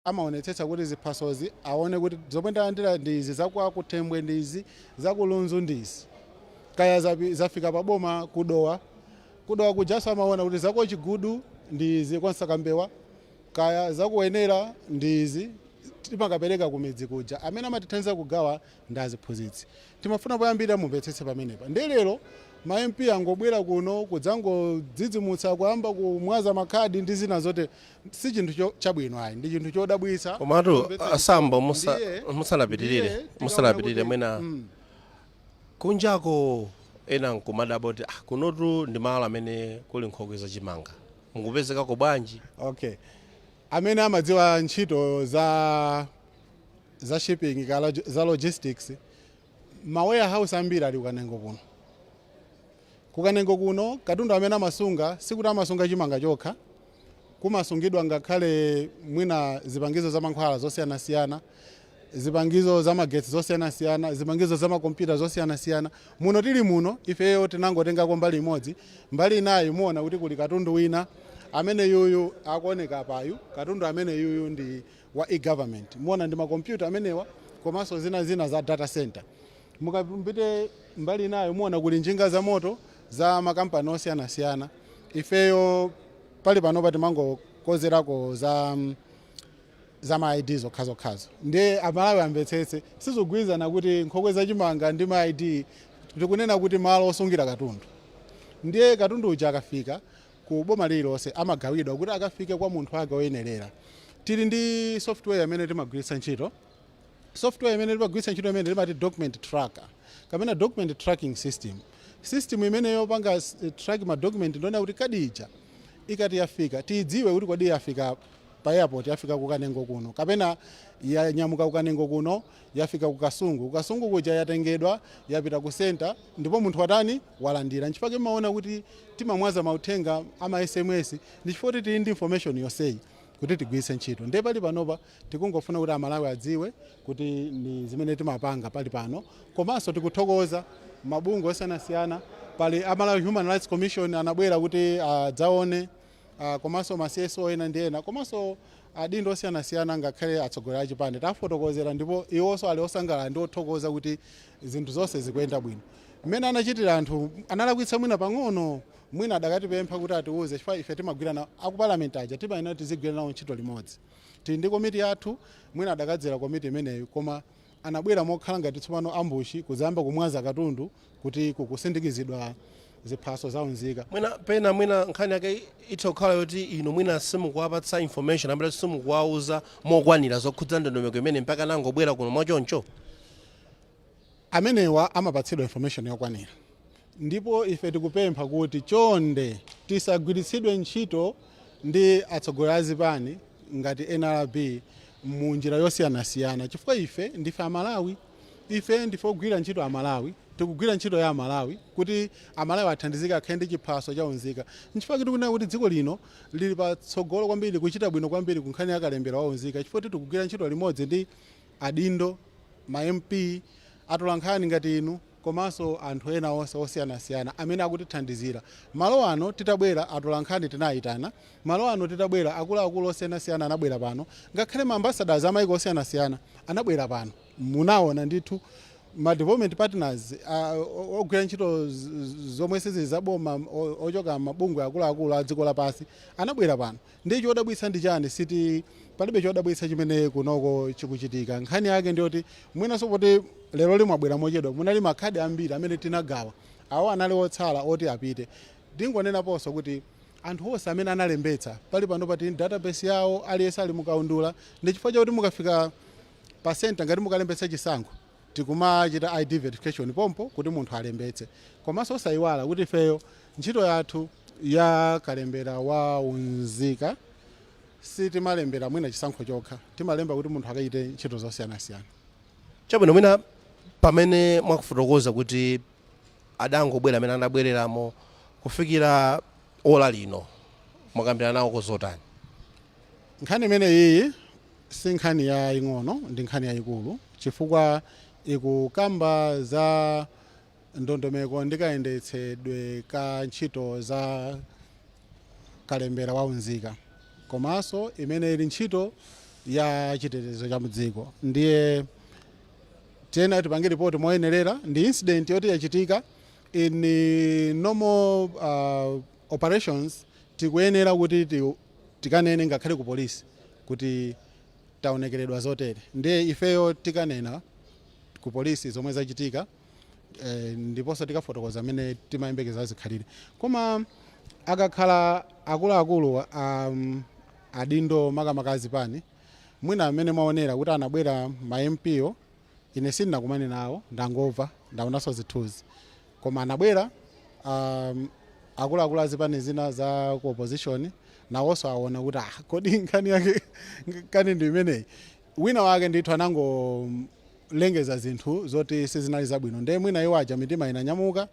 Amaonetsetsa kuti ziphasozi aone kuti zomwe ndalandira ndi izi, zakwa Kuthembwe ndi izi, zakulunzu ndi izi, kaya zafika paboma kudowa. Kudowa kujaso amaona kuti zako Chigudu ndi izi, kwa Nsakambewa, kaya zakuwenera ndi izi. Timakapereka kumidzi kuja. Amene amatithandiza kugawa ndi aziphunzitsi. Timafuna poyambirira mumvetsetse pamenepa. Ndi lero ma MP angobwera kuno kudzangodzidzimutsa, kuyamba kumwaza makhadi ndi zina zote, si chinthu chabwino ayi, ndi chinthu chodabwitsa. Komatu Kumvetsa asambo musa, musanapitirire, ndiye tikaona musanapitirire, kuti mwina kunjako ena nkumadabwa kuti ah, kunotu ndi malo amene kuli nkhokwe zachimanga, mukupezekako bwanji? Okay, amene amadziwa ntchito za shipping ka za logistics, ma warehouse ambiri ali kuKanengo kuno. KuKanengo kuno katundu amene amasunga, sikuti amasunga chimanga chokha, kumasungidwa ngakhale mwina zipangizo za mankhwala zosiyanasiyana, zipangizo za magetsi zosiyanasiyana, zipangizo za makompyuta zosiyanasiyana. Muno tili muno ifeyo tinangotengako mbali imodzi. Mbali inayi muona kuti kuli katundu wina amene yuyu akuoneka apayu. Katundu amene yuyu ndi wa e-government, muona ndi makompyuta amenewa komanso zina zina za data center. Mukapite mbali inayo muona kuli njinga za moto za makampani osiyanasiyana. Ifeyo pali panopa timangokozerako za ma ID zokhazokhazo. Ndiye Amalawi amvetsetse, sizigwirizana kuti nkhokwe zachimanga ndi ma ID. Tikunena kuti malo osungira katundu. Ndiye katundu uja akafika ku boma lililonse amagawidwa kuti akafike kwa munthu ake oyenerera. Tili ndi software imene timagwiritsa ntchito. Software imene timagwiritsa ntchito imene timati document tracker kapena document tracking system, system imene yopanga track ma document, ndiona kuti kadi ija ikati yafika, tiyidziwe kuti kodi yafika pa airport, yafika kuKanengo kuno, kapena yanyamuka kuKanengo kuno, yafika kuKasungu, kuKasungu kuja yatengedwa, yapita ku center, ndipo munthu watani, walandira. Nchifukwa maona kuti timamwaza mauthenga ama SMS, ndi chifukwa kuti tili ndi information yonseyi kuti tigwiritse ntchito. Ndiye pali panopa tikungofuna kuti Amalawi adziwe kuti ndi zimene timapanga pali pano. Komanso tikuthokoza mabungwe osiyanasiyana. Pali Amalawi Human Rights Commission anabwera kuti adzaone, komanso ma CSO ena ndi ena, komanso adindo osiyanasiyana, ngakhale atsogoleri achipani tafotokozera, ndipo iwonso ali osangalala ndi othokoza kuti zinthu zonse zikuyenda bwino. Mmene anachitira anthu analakwitsa mwina pang'ono, mwina adakatipempha kuti atiuze, chifukwa ife timagwira nawo akupalamenti aja, timayenera tizigwira nawo ntchito limodzi. Tili ndi komiti yathu, mwina adakadzera komiti imeneyo, koma anabwera mokhala ngati tsopano ambush, kudzayamba kumwaza katundu kuti kukusindikizidwa ziphaso zaunzika. Mwina pena mwina nkhani yake itha kukhala yoti inu mwina simukuwapatsa information amene simukuwauza mokwanira zokhudza ndondomeko imene, mpaka nangobwera kuno mwachoncho. Amenewa amapatsidwa information yokwanira, ndipo ife tikupempha kuti chonde tisagwiritsidwe ntchito ndi atsogoleri azipani ngati NRB mu njira yosiyanasiyana, chifukwa ife ndife Amalawi, ife ndife ogwira ntchito Amalawi, tikugwira ntchito ya Amalawi kuti Amalawi athandizike, akhale ndi chiphaso chaunzika. Nchifukwa tikunena kuti dziko lino lili patsogolo kwambiri, kuchita bwino kwambiri ku nkhani ya kalembera waunzika, chifukwa kuti tikugwira ntchito limodzi ndi adindo, ma MP, atolankhani ngati inu, komanso anthu ena onse osiyanasiyana amene akutithandizira. Malo ano titabwera, atolankhani tinayitana. Malo ano titabwera, akuluakulu osiyanasiyana anabwera pano, ngakhale ma ambassadors amaiko osiyanasiyana anabwera pano. Munaona ndithu ma development partners, ogwira ntchito zomwe sizili zaboma, ochoka mabungwe akuluakulu a dziko lapansi anabwera pano. Ndi chodabwitsa ndi chani? Siti palibe chodabwitsa chimene kunoko chikuchitika. Nkhani yake ndiyoti mwinanso poti lero limwabwera mochedwa, munali makhadi ambiri amene tinagawa, awo anali otsala oti apite. Ndingonenaponso kuti anthu onse amene analembetsa pali pano pati database yawo, aliyense ali mukaundula. Ndi chifukwa chakuti mukafika pa center ngati mukalembetsa chisankho, tikumachita ID verification pompo kuti munthu alembetse. Komanso osayiwala kuti ifeyo ntchito yathu ya kalembera wa unzika sitimalembera mwina chisankho chokha, timalemba kuti munthu akachite ntchito zosiyanasiyana. Chabwino, mwina pamene mwakufotokoza kuti adangobwera amene anabwereramo, kufikira ola lino mwakambirana nawo kozotani? Nkhani imene iyi si nkhani yaying'ono, ndi nkhani yayikulu, chifukwa ikukamba za ndondomeko ndi kayendetsedwe ka ntchito za kalembera waunzika, komanso imene ili ntchito Ya chitetezo cha mdziko, ndiye tiyena tipange report moyenerera. Ndi incident yoti yachitika in normal operations. Tikuyenera kuti tikanene ngakhale ku polisi kuti taonekeredwa zotere. Ndiye ifeyo tikanena ku polisi zomwe zachitika, ndiponso tikafotokoza amene timayembekeza zikhalire. Koma akakhala akuluakulu, adindo, makamaka azipani, mwina amene mwaonera kuti anabwera ma MP, ine sindinakumane nawo, ndangomva, ndaonanso zithunzi. Koma anabwera akuluakulu azipani zina za ku opposition, nawonso aona kuti, ah, kodi nkhani yake kani ndi imeneyi? Wina wake ndithu anangolengeza zinthu zoti sizinali zabwino, ndiye mwina iwo aja mitima inanyamuka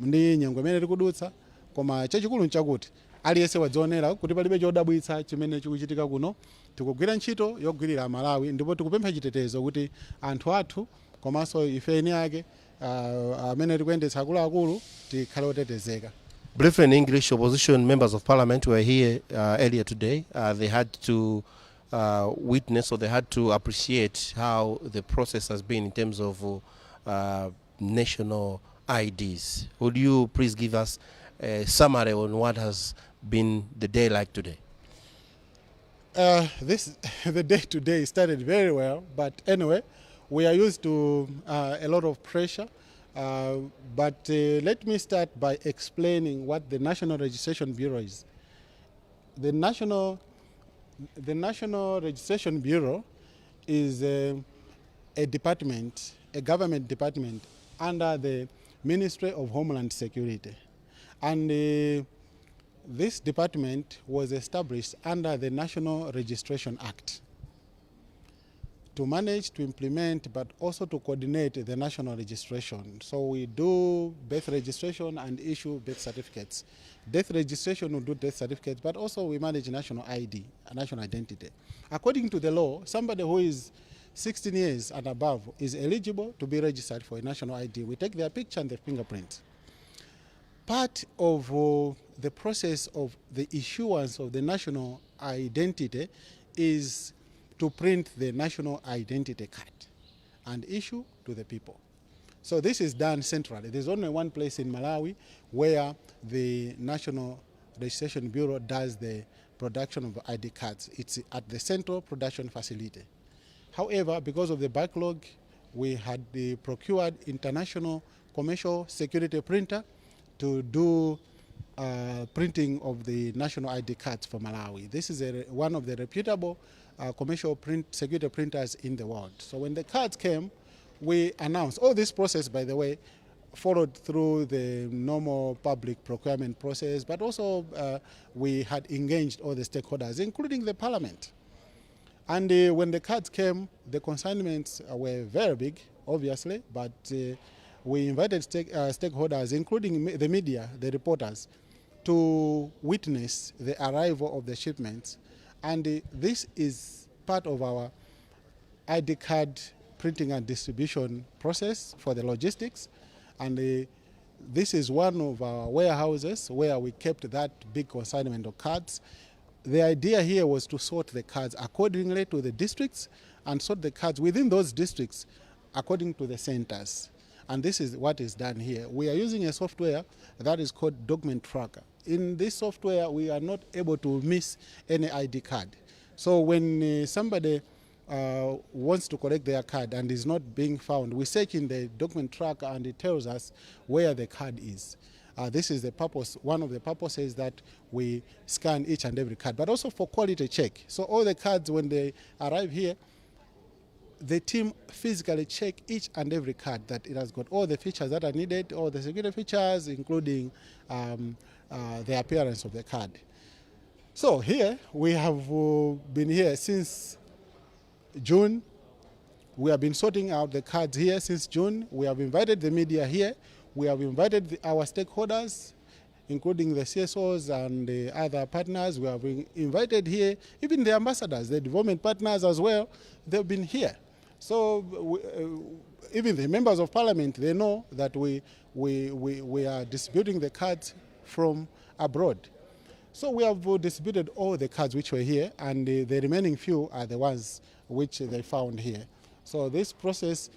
ndi nyengo imene tikudutsa. Koma chachikulu nchakuti aliyense wadzionera kuti palibe chodabwitsa chimene chikuchitika kuno. Tikugwira ntchito yogwirira Amalawi, ndipo tikupempha chitetezo kuti anthu athu komanso ife eni ake amene tikuyendetsa akuluakulu tikhale otetezeka. Briefly in English, opposition members of parliament were here earlier today. They had to witness or they had to appreciate how the process has been in terms of national IDs. Would you please give us a summary on what has been the day like today? This the day today started very well, but anyway, we are used to a lot of pressure. But let me start by explaining what the National Registration Bureau is. The National Registration Bureau is a department, a government department under the Ministry of Homeland Security, and this department was established under the National Registration Act to manage, to implement, but also to coordinate the national registration. So we do birth registration and issue birth certificates. Death registration, we do death certificates, but also we manage national ID, a national identity. According to the law, somebody who is 16 years and above is eligible to be registered for a national ID. We take their picture and their fingerprint. Part of the process of the issuance of the national identity is to print the national identity card and issue to the people. So this is done centrally. There's only one place in Malawi where the National Registration Bureau does the production of ID cards. It's at the Central Production Facility. However, because of the backlog, we had the procured international commercial security printer to do printing of the national ID cards for Malawi. This is one of the reputable commercial print security printers in the world. So when the cards came, we announced all this process, by the way, followed through the normal public procurement process, but also we had engaged all the stakeholders, including the parliament. And when the cards came, the consignments were very big, obviously, but we invited stakeholders, including the media, the reporters, to witness the arrival of the shipments. And this is part of our ID card printing and distribution process for the logistics. And this is one of our warehouses where we kept that big consignment of cards. The idea here was to sort the cards accordingly to the districts and sort the cards within those districts according to the centers. And this is what is done here. We are using a software that is called Document Tracker. In this software, we are not able to miss any ID card. So when somebody wants to collect their card and is not being found, we search in the document tracker and it tells us where the card is. This is the purpose, one of the purposes that we scan each and every card, but also for quality check. So all the cards, when they arrive here, the team physically check each and every card that it has got all the features that are needed, all the security features, including the appearance of the card. So here we have been here since June. We have been sorting out the cards here since June. We have invited the media here. We have invited our stakeholders, including the CSOs and the other partners. We have been invited here, even the ambassadors, the development partners as well. They've been here. So even the members of parliament, they know that we are distributing the cards from abroad. So we have distributed all the cards which were here, and the remaining few are the ones which they found here. So this process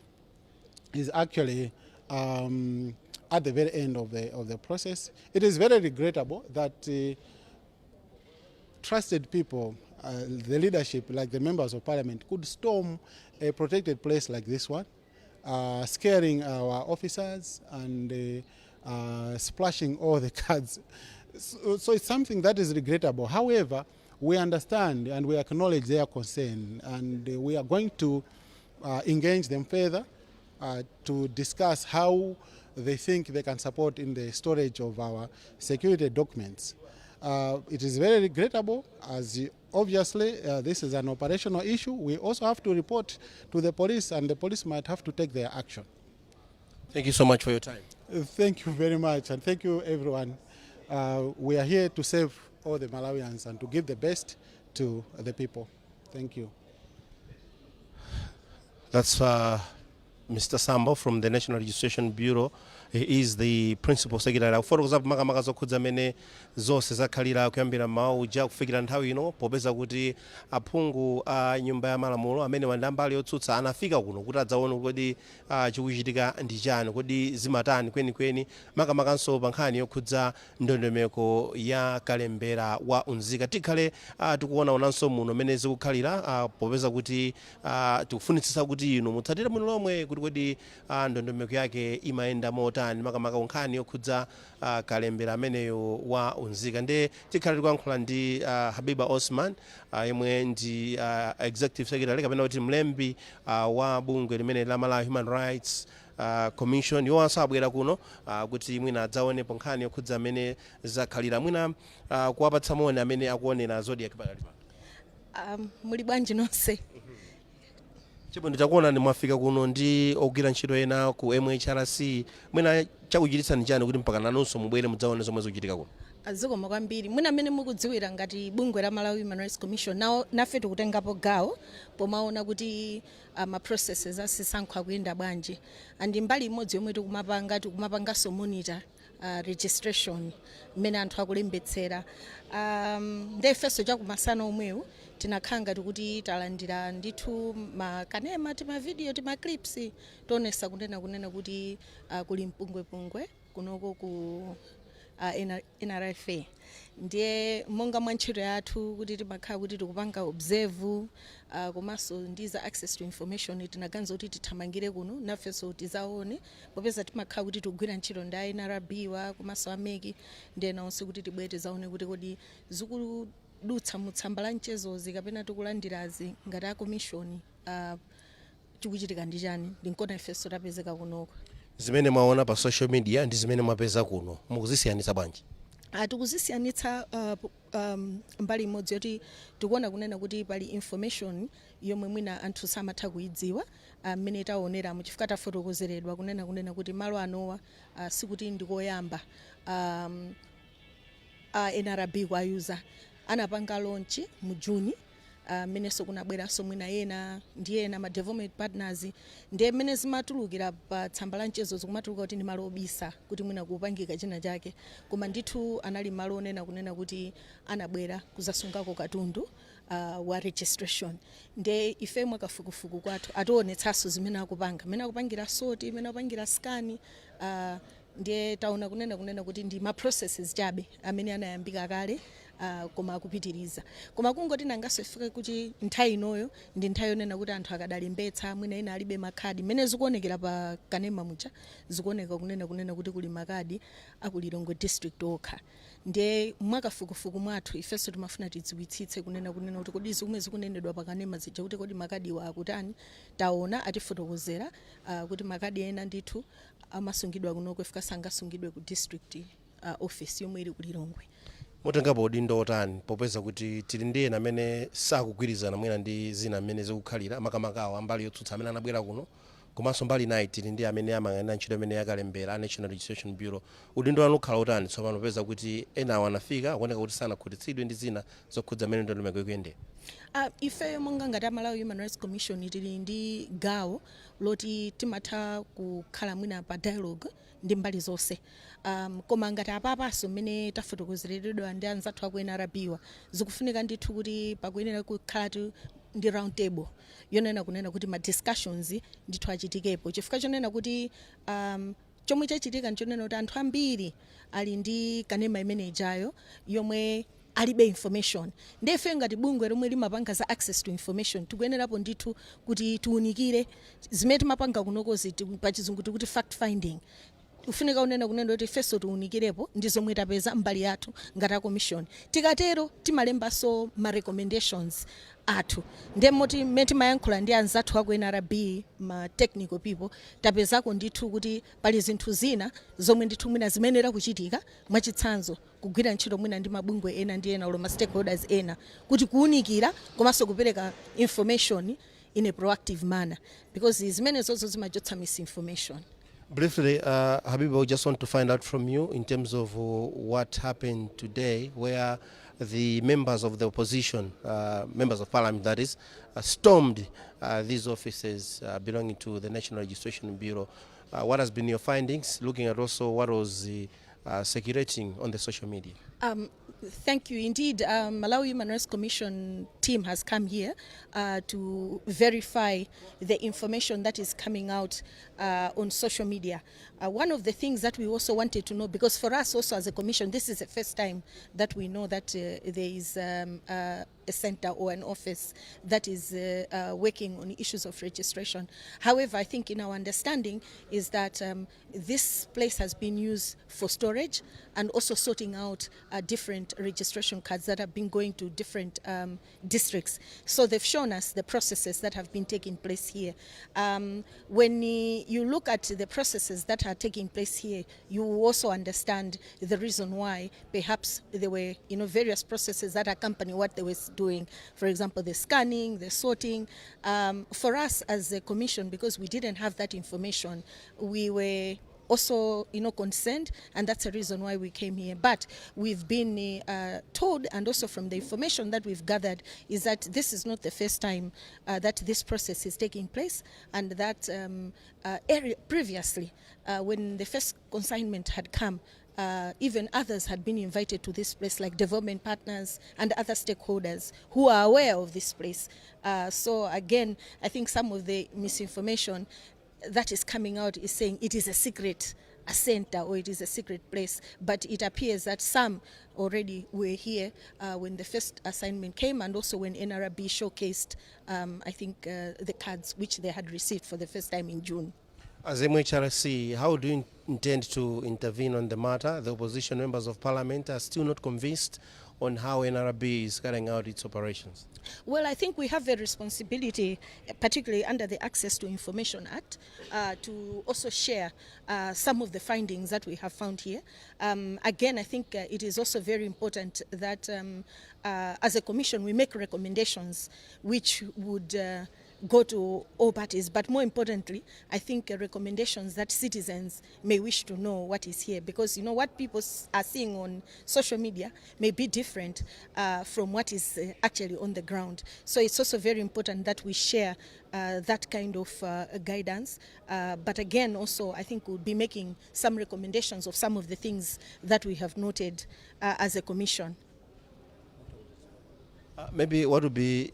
is actually at the very end of the process. It is very regrettable that trusted people, the leadership, like the members of parliament, could storm a protected place like this one, scaring our officers and splashing all the cards. So it's something that is regrettable. However, we understand and we acknowledge their concern, and we are going to engage them further to discuss how they think they can support in the storage of our security documents. It is very regrettable, as obviously this is an operational issue. We also have to report to the police, and the police might have to take their action. Thank you so much for your time. Thank you very much, and thank you, everyone. We are here to serve all the Malawians and to give the best to the people. Thank you. That's Mr. Sambo from the National Registration Bureau. He is the principal secretary. Akufotokoza makamaka zokhudza amene zonse zakhalira kuyambira mmawa uja kufikira nthawi ino, popeza kuti aphungu a Nyumba ya Malamulo amene wandi ambali yotsutsa anafika kuno kuti adzaone kodi chikuchitika ndi chani, kodi zimatani kwenikweni, makamakanso pa nkhani yokhudza ndondomeko ya kalembera wa unzika. Tikhale tikuona onanso muno mmene zikukhalira, popeza kuti tikufunitsitsa kuti inu mutsatire bwino lomwe kuti kodi ndondomeko yake imayenda motani, makamaka nkhani yokhudza kalembera ameneyo wa unzika. Nde tikhale tikuyankhula ndi Habiba Osman, yemwe ndi executive secretary kapena kuti mlembi wa bungwe limene la Malawi Human Rights Commission. Iwonso abwera kuno kuti mwina adzaonepo nkhani yokhudza amene zakhalira, mwina kuwapatsa moni amene akuonera Zodiak pakali pano. Muli bwanji nonse? Chibwino, chakuona mwafika kuno ndi ogwira ntchito ena ku MHRC. Mwina chakuchititsani chani kuti mpaka nanunso mubwere mudzaone zomwe zikuchitika kuno? Zikomo kwambiri. Mwina amene mukudziwira ngati bungwe la Malawi Human Rights Commission, nawo nafe tikutengapo gawo pomaona kuti ma processes azisankho akuyenda bwanji, and mbali imodzi yomwe tikumapanga, tikumapanganso monitor registration, mmene anthu akulembetsera. Ndefenso chakumasana omwewu tinakhala ngati kuti talandira ndithu makanema, timavidiyo, tima clips tionesa kunena kuti kuli mpungwepungwe kunoko ku NRFA. Ndiye monga mwa ntchito yathu kuti timakhala kuti tikupanga observe, komanso ndi za access to information, tinaganiza kuti tithamangire kuno nafenso tizaone, popeza timakhala kuti tikugwira ntchito ndi a NRB wa komanso a MEC ndi ena onse, kuti tibwere tizaone kuti kodi zikudutsa mutsamba la mchezozi kapena tikulandirazi ngati a commission, chikuchitika ndi chani. Ndinkona ifenso tapezeka kunoko. Zimene mwaona pa social media ndi zimene mwapeza kuno mukuzisiyanitsa bwanji? Tikuzisiyanitsa mbali imodzi yoti tikuona kunena kuti pali information yomwe mwina anthu samatha kuidziwa mmene taoneramo, chifukwa tafotokozeredwa kunena kuti malo anowa sikuti ndikoyamba a NRB kuayuza. Anapanga launch mu Juni, mmenenso kunabweranso mwina ena ndi ena ma development partners. Ndiye mmene zimatulukira pa tsamba la mchezo, zikumatuluka kuti ndi malo obisa, kuti mwina kupangika china chake, koma ndithu anali malo onena kunena kuti anabwera kuzasungako katundu wa registration. Nde ife mwakafukufuku kwathu ationetsanso zimene akupanga, mmene akupangira sort, mmene akupangira scan. Ndiye taona kunena kuti ndi ma processes chabe amene anayambika kale, koma akupitiriza. Koma kungoti nangaso ifike kuti nthawi inoyo ndi nthawi yonena kuti anthu akadalembetsa, mwina ena alibe makhadi. Mmene zikuonekera pa kanema muja, zikuoneka kunena kuti kuli makadi aku Lilongwe District okha. Ndiye mwakafukufuku mwathu ifenso timafuna tidziwitsitse kunena kuti kodi zomwe zikunenedwa pakanema zija, kuti kodi makadiwa akutani. Taona atifotokozera kuti makadi ena ndithu amasungidwa kunoko, ifika sangasungidwe ku district office yomwe ili ku Lilongwe. Mutengapo udindo otani, popeza kuti tili ndi ena amene sakugwirizana mwina ndi zina mmene zikukhalira, makamakawo ambali yotsutsa amene anabwera kuno Komanso mbali inayi tili ndi amene amayang'anira ntchito imene yakalembera a National Registration Bureau. Udindo wanu ukhala utani tsopano popeza kuti enawo anafika akuoneka kuti sanakhutitsidwe ndi zina zokhudza mmene ndondomeko ikuyendera? Ifeyo monga ngati a Malawi Human Rights Commission tili ndi gawo loti timatha kukhala mwina pa dialogue ndi mbali zonse, koma ngati apapanso mmene tafotokozeredwa ndi anzathu aku NRB wa, zikufunika ndithu kuti pakuyenera kukhala ndi round table yonena kunena kuti ma discussions ndithu achitikepo, chifukwa chonena kuti chomwe chachitika nchonena kuti anthu ambiri ali ndi kanema imene ijayo yomwe alibe information. Ndife ngati bungwe lomwe limapanga za access to information tikuyenerapo ndithu kuti tiunikire zimene timapanga kunokozi, pachizungu tikuti fact finding. Ufunika unena kunena kuti ifenso tiunikirepo ndi zomwe tapeza mbali yathu ngati a commission. Tikatero timalembanso ma recommendations athu. Ndemoti mmene timayankhula ndi anzathu aku NRB, ma technical people, tapezako ndithu kuti pali zinthu zina zomwe ndithu mwina zimayenera kuchitika, mwachitsanzo kugwira ntchito mwina ndi mabungwe ena ndi ena olo ma stakeholders ena kuti kuunikira komanso kupereka information in a proactive manner, because zimene zozo zimachotsa misinformation. Briefly, Habiba, we just want to find out from you in terms of what happened today, where the members of the opposition, members of parliament that is, stormed these offices belonging to the National Registration Bureau. What has been your findings, looking at also what was circulating on the social media? Thank you. Indeed, Malawi Human Rights Commission team has come here to verify the information that is coming out on social media. One of the things that we also wanted to know, because for us also as a commission, this is the first time that we know that there is a center or an office that is working on issues of registration. However, I think in our understanding is that this place has been used for storage and also sorting out different registration cards that have been going to different districts. So they've shown us the processes that have been taking place here. When you look at the processes that are taking place here, you will also understand the reason why perhaps there were various processes that accompany what they were doing. For example, the scanning, the sorting. For us as a commission, because we didn't have that information, we were also concerned, and that's the reason why we came here. But we've been told, and also from the information that we've gathered, is that this is not the first time that this process is taking place, and that area previously, when the first consignment had come, even others had been invited to this place, like development partners and other stakeholders who are aware of this place. So again, I think some of the misinformation that is coming out is saying it is a secret a center or it is a secret place, but it appears that some already were here when the first assignment came, and also when NRB showcased, I think, the cards which they had received for the first time in June. As MHRC, how do you intend to intervene on the matter? The opposition members of parliament are still not convinced on how NRB is carrying out its operations. Well, I think we have a responsibility, particularly under the Access to Information Act, to also share some of the findings that we have found here. Again, I think it is also very important that as a commission we make recommendations which would go to all parties, but more importantly, I think recommendations that citizens may wish to know what is here, because what people are seeing on social media may be different from what is actually on the ground. So it's also very important that we share that kind of guidance. But again, also I think we'll be making some recommendations of some of the things that we have noted as a commission. Maybe what would be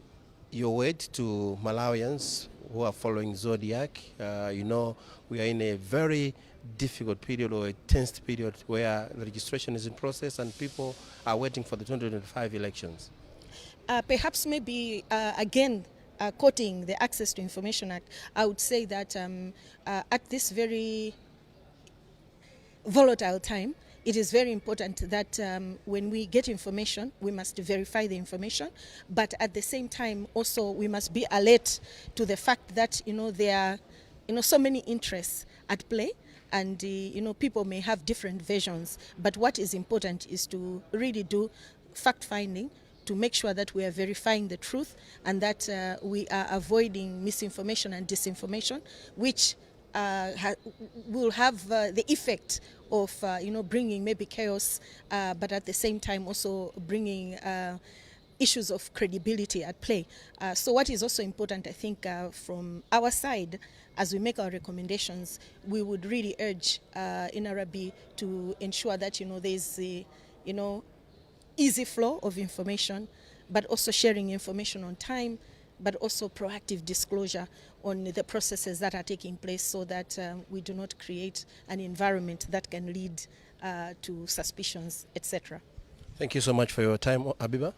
your word to Malawians who are following Zodiak? We are in a very difficult period or a tense period where the registration is in process and people are waiting for the 2025 elections. Perhaps maybe again quoting the Access to Information Act, I would say that at this very volatile time, it is very important that when we get information, we must verify the information. But at the same time, also we must be alert to the fact that there are so many interests at play, and people may have different versions. But what is important is to really do fact finding. to make sure that we are verifying the truth and that we are avoiding misinformation and disinformation, which will have the effect of bringing maybe chaos, but at the same time also bringing issues of credibility at play. So what is also important, I think, from our side, as we make our recommendations, we would really urge NRB to ensure that there's a easy flow of information, but also sharing information on time, but also proactive disclosure on the processes that are taking place so that we do not create an environment that can lead to suspicions, etc. Thank you so much for your time, Habiba.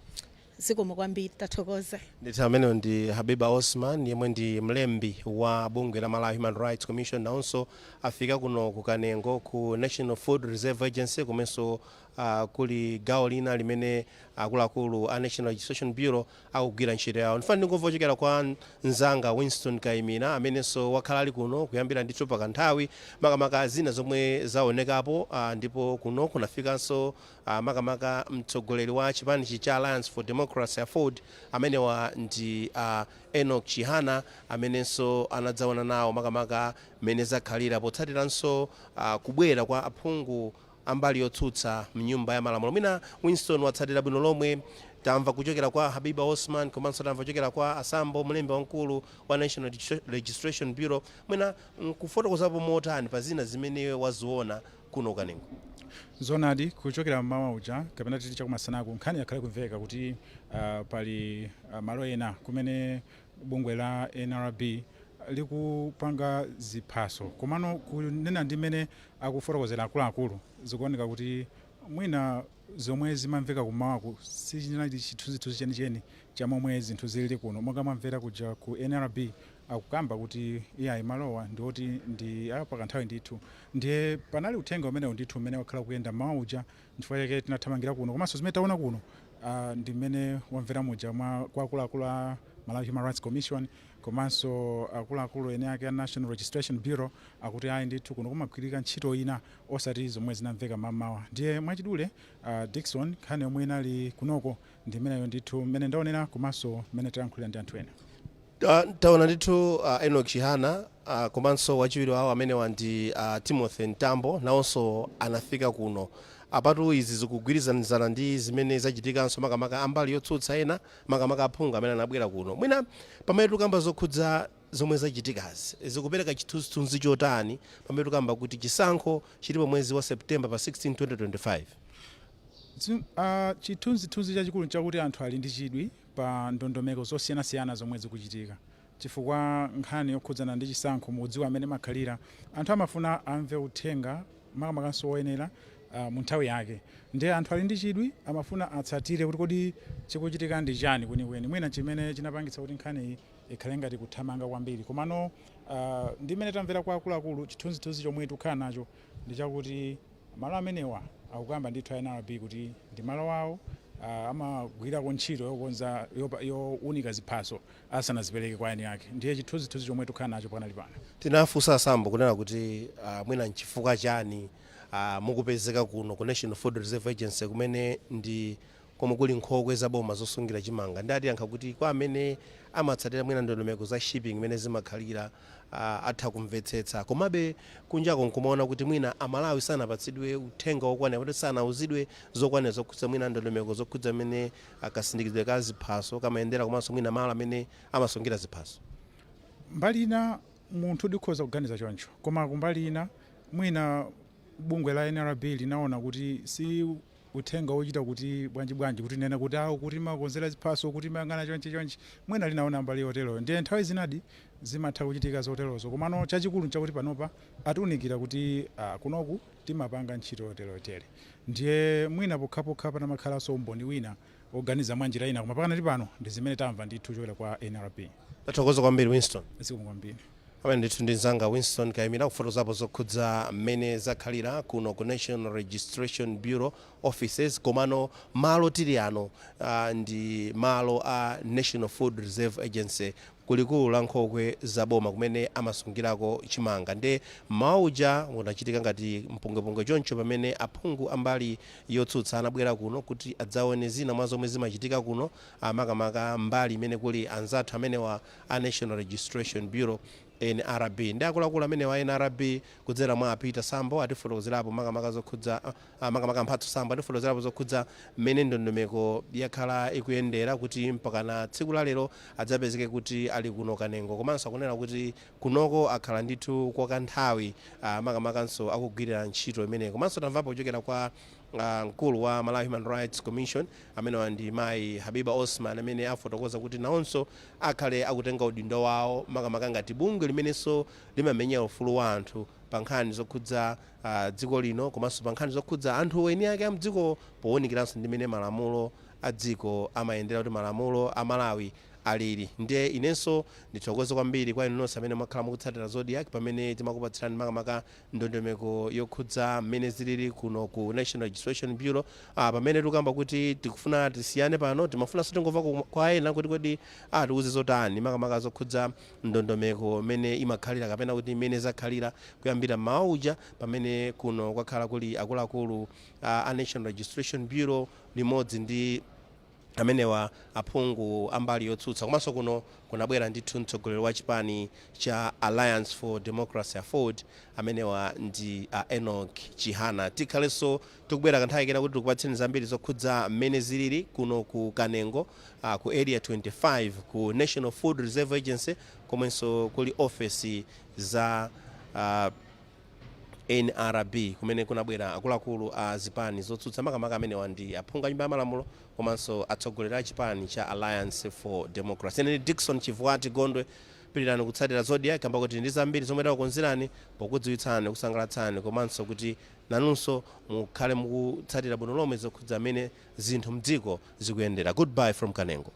Zikomo kwambiri, tathokoza. Ndithu, ameneyo ndi Habiba Osman, yemwe ndi mlembi wa bungwe la Malawi Human Rights Commission. Nawonso afika kuno ku Kanengo ku National Food Reserve Agency, komanso kuli gawo lina limene akuluakulu a National Registration Bureau akugwira ntchito yawo. Ndifuna ndingomva kuchokera kwa mzanga Winston Kaimina, amenenso wakhala ali kuno kuyambira ndithu pakanthawi, makamaka zina zomwe zaonekapo. Ndipo kuno kunafikanso makamaka mtsogoleri wa chipanichi cha Alliance for Democracy, AFORD, amenewa ndi Enoch Chihana, amenenso anadzaona nawo makamaka mmene zakhalira potsatiranso kubwera kwa aphungu ambali yotsutsa mnyumba ya malamulo. Mwina Winston, watsatira bwino lomwe, tamva kuchokera kwa Habiba Osman, komanso tamva kuchokera kwa Asambo, mlembi wamkulu wa National Registration Bureau. Mwina nkufotokozapo motani pa zina zimene waziona kuno Kanengo? Zonadi, kuchokera mmawa uja kapena titi chakumasanaku, nkhani yakhale kumveka kuti pali malo ena kumene bungwe la NRB likupanga ziphaso. Komano kunena ndi mmene akufotokozera akuluakulu, zikuoneka kuti mwina zomwe zimamveka kumawaku sichinali chithunzithunzi chenicheni cha momwe zinthu zilili kuno. Monga mwamvera kuja ku NRB, akukamba kuti iyayi, malowa ndiwoti ndi apakanthawi ndithu. Ndiye panali uthenga umenewu ndithu umene wakhala kuyenda mmawa uja, nchifukwa chake tinathamangira kuno. Komanso zimene taona kuno ndi mmene wamvera muja mwa kwa akuluakulu a Malawi Human Rights Commission, komanso akuluakulu ene ake a National Registration Bureau, akuti ayi ndithu, kuno kumagwirika ntchito ina, osati zomwe zinamveka mamawa. Ndiye mwachidule, Dickson, nkhani yomwe inali kunoko ndi imeneyo ndithu, mmene ndaonera komanso mmene tayankhulira ndi anthu ena. Taona ndithu Enoch Chihana komanso wachiwiri wawo, amenewa ndi Timothy Mtambo, nawonso anafika kuno. Apatu izi zikugwirizanizana ndi zimene zachitikanso makamaka ambali yotsutsa ena, makamaka aphungu amene anabwera kuno. Mwina pamene tikamba zokhudza zomwe zachitikazi, zikupereka chithunzithunzi chotani pamene tikamba kuti chisankho chilipo mwezi wa September pa 16 2025? Chithunzithunzi chachikulu nchakuti anthu ali ndi chidwi pa ndondomeko zosiyanasiyana zomwe zikuchitika, chifukwa nkhani yokhudzana ndi chisankho, mudziwa amene makhalira, anthu amafuna amve uthenga makamakanso woyenera mu nthawi yake. Ndiye anthu ali ndi chidwi, amafuna atsatire kuti kodi chikuchitika ndi chani kwenikweni. Mwina chimene chinapangitsa kuti nkhani iyi ikhale ngati kuthamanga kwambiri. Komano ndi mmene tamvera kwa akuluakulu, chithunzithunzi chomwe tikukhala nacho ndi chakuti malo amenewa akukamba ndithu a NRB kuti ndi malo awo, amagwirako ntchito yokonza, yowunika ziphaso asanazipereke kwa eni ake. Ndiye chithunzithunzi chomwe tikukhala nacho panali pano. Tinafunsa Asambo kunena kuti mwina nchifukwa chani mukupezeka kuno ku National Food Reserve Agency, kumene ndi komwe kuli nkhokwe zaboma zosungira chimanga. Ndi atiyankha kuti kwa amene amatsatira mwina ndondomeko za shipping imene zimakhalira, atha kumvetsetsa. Komabe kunjako nkumaona kuti mwina Amalawi sanapatsidwe uthenga wokwanira, kuti sanauzidwe zokwanira zokhudza mwina ndondomeko zokhudza mmene akasindikizidwe ka ziphaso kamayendera, komanso mwina malo amene amasungira ziphaso. Mbali ina munthu ndikhoza kuganiza choncho, koma kumbali ina mwina bungwe la NRB linaona kuti si uthenga wochita kuti bwanji bwanji, kuti nena kuti awo kuti makonzera ziphaso, kuti mayang'ana chonchi chonchi. Mwina linaona mbali yoteroyo. Ndiye nthawi zinadi zimatha kuchitika zoterozo. Komano chachikulu nchakuti panopa atiunikira kuti kunoku timapanga ntchito yoteroyotere. Ndiye mwina pokhapokha panamakhalanso umboni wina woganiza mwa njira ina, koma pakanali pano ndi zimene tamva ndithu kuchokera kwa NRB. Tathokoza kwambiri, Winston. Zikomo kwambiri. Amene ndithu ndi mzanga Winston Kayimira, kufotokozapo zokhudza mmene zakhalira kuno ku National Registration Bureau offices. Komano malo tili ano ndi malo a National Food Reserve Agency. Kulikulu la nkhokwe za boma kumene amasungirako chimanga. Nde mmawa uja unachitika ngati mpungwepungwe choncho pamene aphungu ambali yotsutsa anabwera kuno kuti adzaone zina mwa zomwe zimachitika kuno, makamaka mbali imene kuli anzathu amenewa a National Registration Bureau, NRB. Ndi akuluakulu amenewa NRB kudzera mwa Peter Sambo atifotokozerapo makamaka zokhudza, makamaka Mphatso Sambo atifotokozerapo zokhudza mmene ndondomeko yakhala ikuyendera kuti mpakana tsiku la lero adzapezeke kuti ali kuno Kanengo. Komanso akunena kuti kunoko akhala ndithu kwa kanthawi, makamakanso akugwirira ntchito imeneyi. Komanso tamvapo kuchokera kwa mkulu wa Malawi Human Rights Commission, amenewa ndi mayi Habiba Osman, amene afotokoza kuti nawonso akhale akutenga udindo wawo, makamaka ngati bungwe limenenso limamenya ufulu wa anthu pa nkhani zokhudza dziko lino komanso pa nkhani zokhudza anthu eni ake amdziko, powunikiranso ndi mmene malamulo a dziko amayendera, kuti malamulo a Malawi alili. Ndiye inenso ndithokoze kwambiri kwa inu nonse amene mwakhala mukutsatira Zodiak pamene timakupatsirani makamaka ndondomeko yokhudza mmene zilili kuno ku National Registration Bureau. Pamene tikukamba kuti tikufuna tisiyane pano, timafunanso tingomva kwa ena kuti kodi atiuze zotani makamaka zokhudza ndondomeko mmene imakhalira kapena kuti mmene zakhalira kuyambira mmawa uja pamene kuno kwakhala kuli akuluakulu a National Registration Bureau limodzi ndi amenewa aphungu ambali yotsutsa. Komanso kuno kunabwera ndithu mtsogoleri wa chipani cha Alliance for Democracy, AFORD, amenewa ndi a Enoch Chihana. Tikhalenso tikubwera kanthawi kena kuti tikupatseni zambiri zokhudza mmene zilili kuno ku Kanengo, ku Area 25, ku National Food Reserve Agency, komwenso kuli ofesi za NRB, kumene kunabwera akuluakulu a zipani zotsutsa, makamaka amenewa ndi aphungu a nyumba ya malamulo komanso atsogoleri a chipani cha Alliance for Democracy. Ine ndi Dickson Chivuati Gondwe. Pitirani kutsatira Zodiak kamba kuti ndi zambiri zomwe takukonzerani pokudziwitsani, kusangalatsani komanso kuti nanunso mukhale mukutsatira bwino lomwe zokhudza mmene zinthu mdziko zikuyendera. Goodbye from Kanengo.